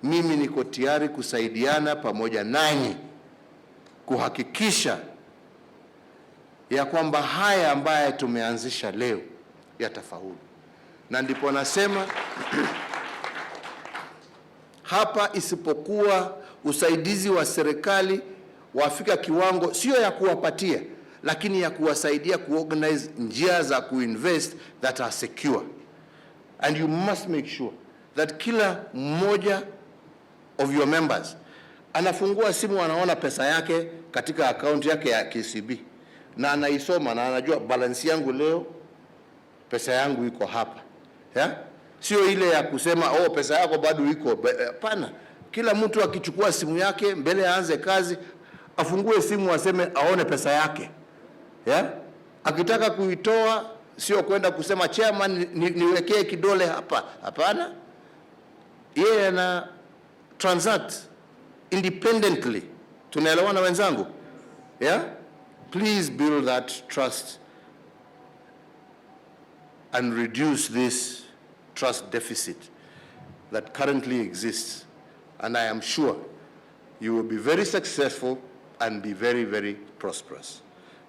Mimi niko tayari kusaidiana pamoja nanyi kuhakikisha ya kwamba haya ambayo tumeanzisha leo yatafaulu, na ndipo nasema hapa, isipokuwa usaidizi wa serikali wafika kiwango sio ya kuwapatia, lakini ya kuwasaidia kuorganize njia za kuinvest that are secure, and you must make sure that kila mmoja of your members anafungua simu, anaona pesa yake katika akaunti yake ya KCB na anaisoma na anajua balance yangu leo, pesa yangu iko hapa, yeah? Sio ile ya kusema, "Oh, pesa yako bado iko." Hapana. Kila mtu akichukua simu yake mbele aanze kazi, afungue simu aseme aone pesa yake, yeah? Akitaka kuitoa sio kwenda kusema, "Chairman, niwekee kidole hapa." Hapana, yeye ana transact independently. Tunaelewana, wenzangu? Yeah? Please build that trust and reduce this trust deficit that currently exists. And I am sure you will be very successful and be very, very prosperous.